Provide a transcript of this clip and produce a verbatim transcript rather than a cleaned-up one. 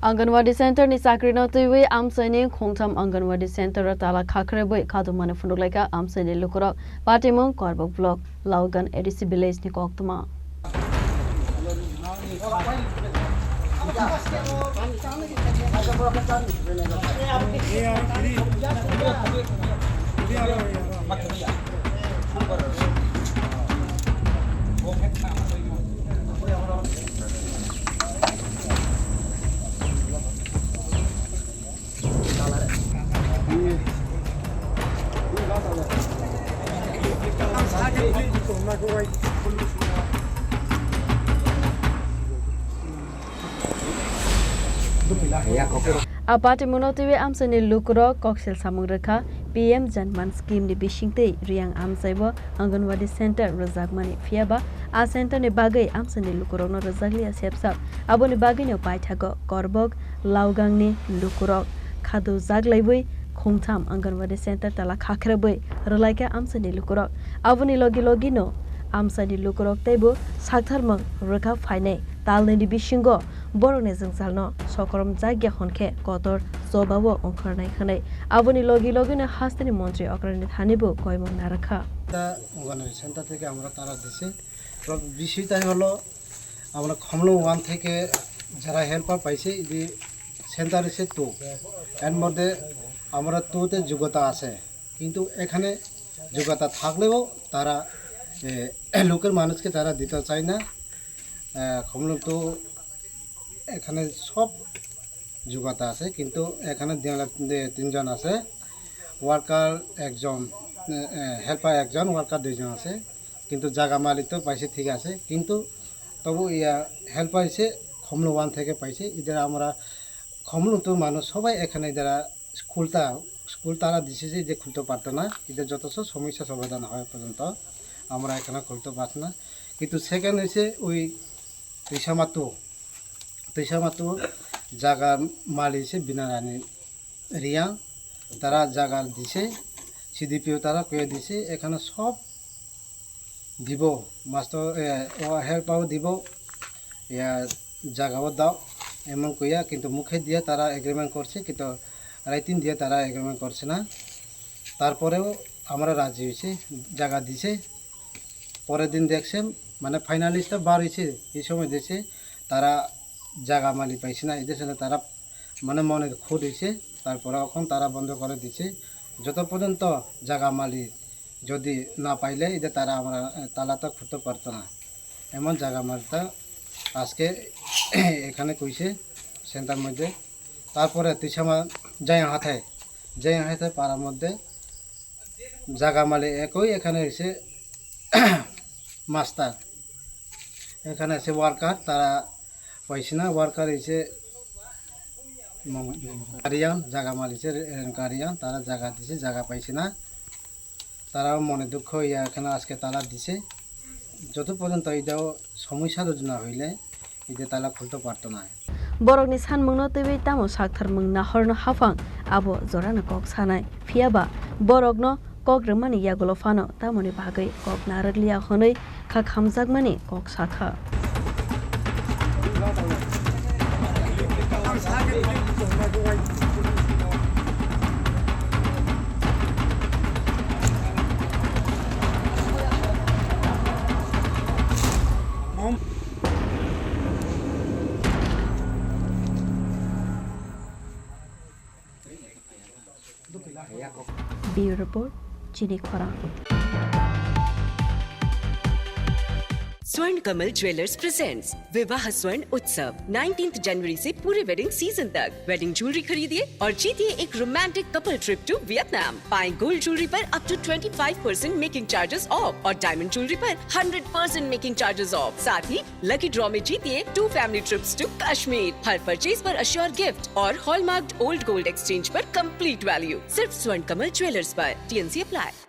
Anganwadi Center ni chakri no twiwi amchaini khongtham Anganwadi Center o tala khakhrwi khadumani phunuk laikha amchaini lukurok. Patimung Korbok Block, Laugan A D C Village ni koktwma. A patimungno twiwi amchaini lukurok koksil samung rwkha, P M Janman scheme ni bisingtwi Riyang amchaibo Anganwadi center rwjakmani, phiyaba a center ni bagwi amchaini lukurokno rwjakliya sepsak. Aboni bagwino paithago Korbok, Laugangni lukurok khadujak laiwi khungtham Anganwadi center tala khakhrabwi rwlaikha amchaini lukurok. Aboni logi logino amchaini lukurok teibo saktharmung rwkha phainai talnwini bisingo borokni jwngjalno sokoromjakya hwnkhe kotor jobabo ongkhornai hwnwi. Aboni logi logino hasteni montri okrani thanibo koimung narwkha. তা অঙ্গনওয়াড়ি সেন্টার থেকে আমরা তারা দিছে। তো বিষয়টা হলো আমরা খমলং ওয়ান থেকে যারা হেল্পার পাইছে, এটি সেন্টার হচ্ছে টু, এর মধ্যে আমরা টুতে যোগ্যতা আছে, কিন্তু এখানে যোগ্যতা থাকলেও তারা এ, লোকের মানুষকে তারা দিতে চায় না। আহ, খমলং তো এখানে সব যোগ্যতা আছে, কিন্তু এখানে তিন লাখ, তিনজন আছে, ওয়ার্কার একজন, এ, এ, হেল্পার একজন, ওয়ার্কার দুইজন আছে। কিন্তু জায়গা মালিক তো পাইছে, ঠিক আছে, কিন্তু তবু ইয়া হেল্পার এসে খমলং ওয়ান থেকে পাইছে। এদের আমরা খমলং তো মানুষ সবাই এখানে যারা খুলতা, স্কুল তারা দিছে যে, যে খুলতে পারতো না, এদের যথেষ্ট সমস্যা সমাধান হয় পর্যন্ত আমরা এখানে খুলতে পারছি না। কিন্তু সেকেন্ড হয়েছে ওই তৈশামাতু, তৈশামাতু জায়গা মালিছে বিনারানী রিয়া, তারা জায়গা দিছে, সিডিপিও তারা কয়ে দিছে, এখানে সব দিব, মাস্টার, এ, ও হেল্পারও দিব, ইয়া, জায়গাও দাও, এমন কইয়া, কিন্তু মুখে দিয়ে তারা এগ্রিমেন্ট করছে, কিন্তু রাইটিং দিয়ে তারা এগ্রিমেন্ট করছে না। তারপরেও আমরা রাজি হয়েছি, জায়গা দিছে। পরের দিন দেখছে, মানে, ফাইনালিস্টটা বার হয়েছে, এই সময় দেখছে তারা জায়গা মালিক পাইছে না, এই দেশে তারা, মানে, মনে খুঁত হয়েছে, তারপরে এখন তারা বন্ধ করে দিছে। যত পর্যন্ত জায়গা মালিক যদি না পাইলে, এদের তারা আমরা, এ, তালা তো খুলতে পারতো না। এমন জায়গা মালিকটা আজকে এখানে কইছে সেন্টার মধ্যে। তারপরে তুইসামা জয়ং হাথায়, জয়ং হাথায় পাড়ার মধ্যে জায়গা মালিক একই এখানে হয়েছে মাস্টার, এখানে আছে ওয়ার্কার, তারা পাইছে না, ওয়ার্কার হয়েছে গার্ডিয়ান, জায়গা মালিক হচ্ছে গার্ডিয়ান, তারা জায়গা দিছে, জায়গা পাইছে না, তারাও মনে দুঃখ হইয়া এখানে আজকে তালা দিছে। যত পর্যন্ত এটাও সমস্যা রোধ না হইলে এটা তালা খুলতে পারতো না। Borokni sanmungno twiwi tamo saktharmung nahorno haphang abo jorano kok sanai. Phiyaba borokno kok rwmani yagulo phano tamoni bagwi kok narwkliya hwnwi kha khamjakmani kok sakha. Bureau Report, Chini Khorang. स्वर्ण कमल ज्वेलर्स प्रेजेंट्स विवाह स्वर्ण उत्सव, नाइनटीन्थ जनवरी से पूरे wedding season तक। Wedding jewellery खरीदिए और जीतिए एक romantic couple trip to Vietnam. पाएं गोल्ड ज्वेलरी पर up to twenty five percent making charges off और डायमंड ज्वेलरी पर hundred percent making charges off. साथ ही लकी ड्रॉ में जीतिए two family trips to Kashmir. हर परचेज पर अश्योर गिफ्ट और हॉलमार्क्ड ओल्ड गोल्ड एक्सचेंज पर कंप्लीट वैल्यू। सिर्फ स्वर्ण कमल ज्वेलर्स पर। TNC apply.